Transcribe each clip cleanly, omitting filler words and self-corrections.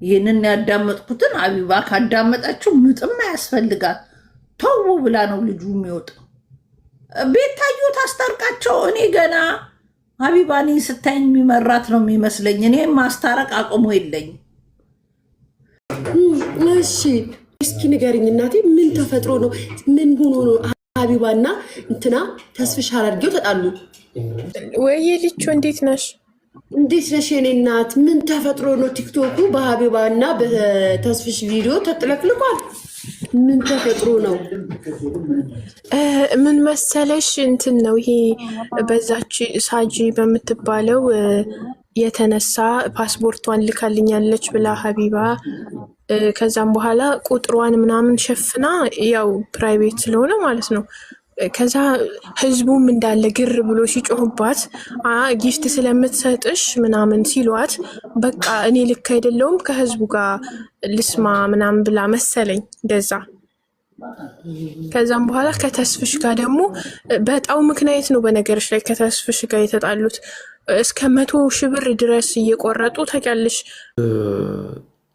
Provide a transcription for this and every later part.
ይህንን ያዳመጥኩትን አቢባ ካዳመጠችው ምጥም አያስፈልጋት። ተው ብላ ነው ልጁ የሚወጣው። ቤታዮ ታስታርቃቸው። እኔ ገና ሀቢባ እኔን ስታይኝ የሚመራት ነው የሚመስለኝ። እኔ ማስታረቅ አቅሙ የለኝም። እሺ እስኪ ንገሪኝ እናቴ፣ ምን ተፈጥሮ ነው? ምን ሆኖ ነው ሀቢባና እንትና ተስፍሽ አድርጌው ተጣሉ? ወይ ልቹ እንዴት ነሽ? እንዴት ነሽ የኔ እናት? ምን ተፈጥሮ ነው ቲክቶኩ በሀቢባና በተስፍሽ ቪዲዮ ተጥለቅልቋል? ምን ተፈጥሮ ነው? ምን መሰለሽ እንትን ነው ይሄ በዛች ሳጂ በምትባለው የተነሳ ፓስፖርቷን ልካልኛለች ብላ ሀቢባ፣ ከዛም በኋላ ቁጥሯን ምናምን ሸፍና ያው private ስለሆነ ማለት ነው። ከዛ ህዝቡም እንዳለ ግር ብሎ ሲጮህባት gift ስለምትሰጥሽ ምናምን ሲሏት፣ በቃ እኔ ልክ አይደለውም ከህዝቡ ጋር ልስማ ምናምን ብላ መሰለኝ እንደዛ። ከዛም በኋላ ከተስፍሽ ጋር ደግሞ በጣው ምክንያት ነው በነገሮች ላይ ከተስፍሽ ጋር የተጣሉት እስከ 100,000 ብር ድረስ እየቆረጡ ታውቂያለሽ።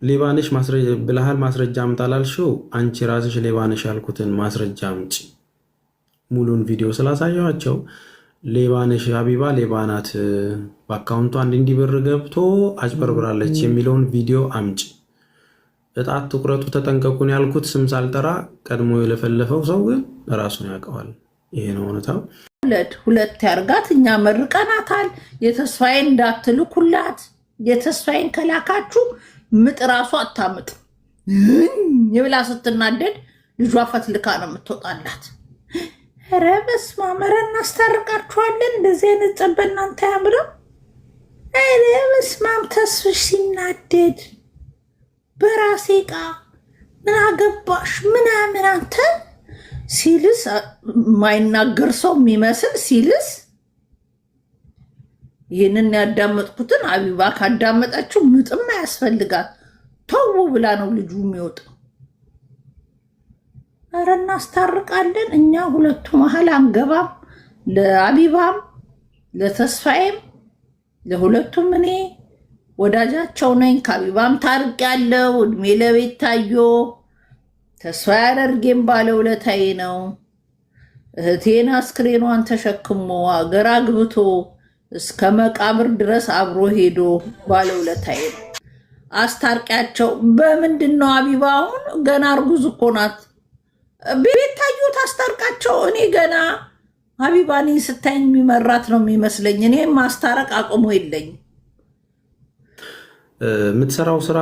ሌባነሽ ብለሃል፣ ማስረጃ አምጣ ላልሽው አንቺ ራስሽ ሌባነሽ ያልኩትን ማስረጃ አምጪ። ሙሉን ቪዲዮ ስላሳየኋቸው ሌባነሽ ሀቢባ ሌባ ናት፣ በአካውንቷ አንድ እንዲህ ብር ገብቶ አጭበርብራለች የሚለውን ቪዲዮ አምጪ። እጣት ትኩረቱ ተጠንቀቁን ያልኩት ስም ሳልጠራ ቀድሞ የለፈለፈው ሰው ግን ራሱን ያውቀዋል። ይሄ ነው እውነታው። ሁለት ሁለት ያርጋት። እኛ መርቀናታል። የተስፋዬን እንዳትልኩላት። የተስፋዬን ከላካችሁ ምጥ ራሱ አታምጥ የብላ ስትናደድ ልጇ ፈትልካ ነው የምትወጣላት። ኧረ በስመ አብ! ኧረ እናስታርቃችኋለን። እንደዚህ አይነት ጸብ በእናንተ አያምርም። ኧረ በስመ አብ! ተስፍሽ ሲናደድ በራሴ ዕቃ ምን አገባሽ ምናምን አንተ ሲልስ የማይናገር ሰው የሚመስል ሲልስ ይህንን ያዳመጥኩትን አቢባ ካዳመጠችው ምጥም አያስፈልጋት። ተው ብላ ነው ልጁ የሚወጣው። ኧረ እናስታርቃለን። እኛ ሁለቱ መሀል አንገባም። ለአቢባም ለተስፋዬም ለሁለቱም እኔ ወዳጃቸው ነኝ። ከአቢባም ታርቅ ያለው እድሜ ለቤት ታዮ ተስፋ ያደርጌም ባለውለታዬ ነው። እህቴን አስክሬኗን ተሸክሞ አገር አግብቶ እስከ መቃብር ድረስ አብሮ ሄዶ ባለውለታዬ ነው። አስታርቂያቸው። በምንድን ነው አቢባ? አሁን ገና እርጉዝ እኮ ናት። ቤታዮ ታስታርቃቸው። እኔ ገና ሀቢባ እኔን ስታይኝ የሚመራት ነው የሚመስለኝ። እኔ ማስታረቅ አቅሙ የለኝም። የምትሰራው ስራ